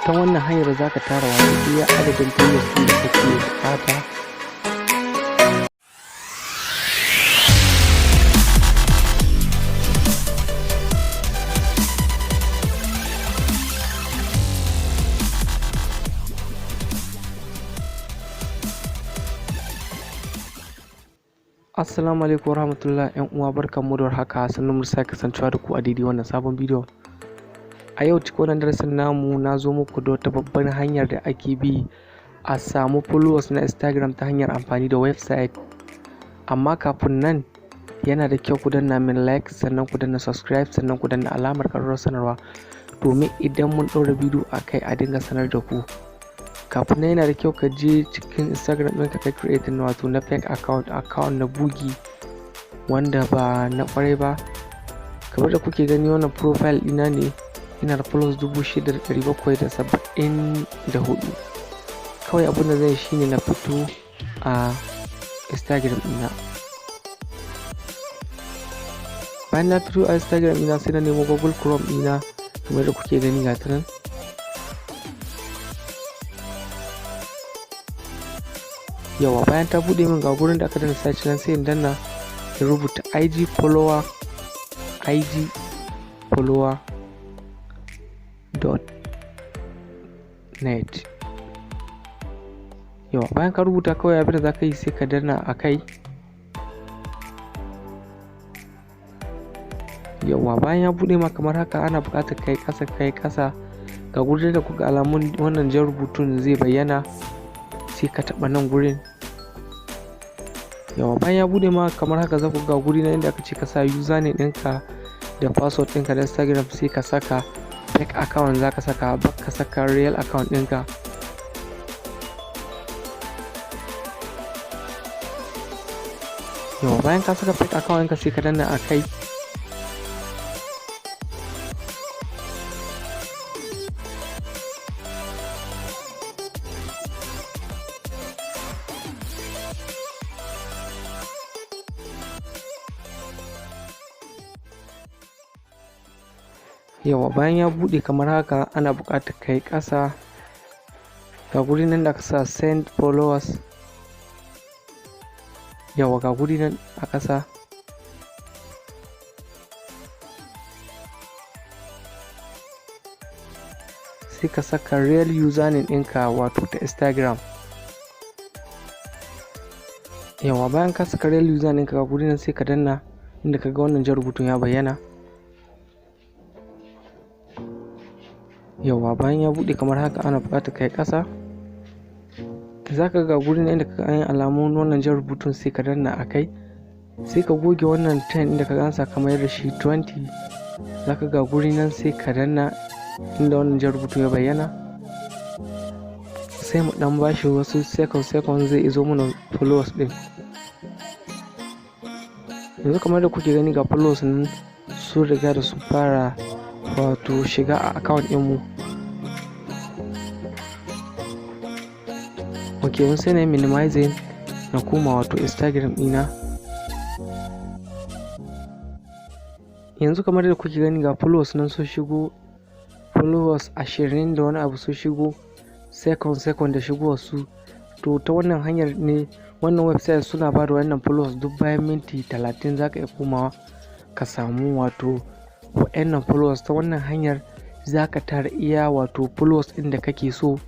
Ta wannan hanyar za ka tara wato iya adadin followers ɗin da kake buƙata. Assalamu alaikum warahmatullahi, ƴan uwa, barkanmu da warhaka, sannunmu da sake kasancewa da ku a daidai wannan sabon bidiyo. A yau cikin wannan darasin namu na zo muku da wata babban hanyar da ake bi a samu followers na Instagram ta hanyar amfani da website. Amma kafin nan, yana da kyau ku danna min like, sannan ku danna subscribe, sannan ku danna alamar ƙararrawar sanarwa, domin idan mun ɗaura bidiyo a kai a dinga sanar da ku. Kafin nan, yana da kyau ka je cikin Instagram ɗinka ka creating wato na fake account, account na bugi wanda ba na ƙwarai ba. Kamar da kuke gani, wannan profile ɗina ne, ina da followers 6,774. Kawai abin da zan yi shine na fito a Instagram ɗina. Bayan na fito a Instagram ɗina, sai na nemo Google Chrome ɗina kamar da kuke gani, ga ta nan. Yawwa, bayan ta buɗe min, ga gurin da aka danna search nan, sai in danna in rubuta IG follower, igfollower.net. Yawwa, bayan ka rubuta, kawai abin da za ka yi sai ka danna a kai. Yawwa, bayan ya buɗe ma kamar haka, ana buƙatar kai ƙasa, kai ƙasa, ga gurin da kuka alamun wannan jan rubutun zai bayyana, sai ka taɓa nan gurin. Yawwa, bayan ya buɗe ma kamar haka, za ku ga guri na inda aka ce ka sa username ɗinka da password ɗinka na Instagram. Sai ka saka fake account za ka saka, ba ka saka real account ɗinka. Yawwa, bayan ka saka fake account ɗinka, sai ka danna a kai. Yawwa, bayan ya buɗe kamar haka, ana buƙatar kai ƙasa, ga guri nan da aka sa send followers. Yawwa, ga guri nan a ƙasa, sai ka saka real username ɗinka, wato ta Instagram. Yawwa, bayan ka saka real username ɗinka, ga guri nan, sai ka danna inda ka ga wannan jan rubutun ya bayyana. Yawwa, bayan ya buɗe kamar haka, ana buƙatar kai ƙasa, za ka ga gurin inda ka ga an yi alamun wannan jan rubutun, sai ka danna a kai. Sai ka goge wannan 10 inda ka gansa, ka mayar da shi 20. Za ka ga guri nan, sai ka danna inda wannan jan rubutu ya bayyana. Sai mu ɗan bashi wasu second second, zai izo mana followers ɗin. Yanzu kamar da kuke gani, ga followers nan sun riga da sun fara wato shiga a account ɗinmu. Ok, yanzu sai na yi minimizing na koma wato Instagram ɗina. Yanzu kamar da kuke gani, ga followers nan sun shigo, followers 20 da wani abu sun shigo, second second da shigowar su. To, ta wannan hanyar ne wannan website suna ba da wannan followers. Duk bayan minti 30 za ka iya komawa ka samu wato wa'annan followers. Ta wannan hanyar za ka tara iya wato followers ɗin da kake so.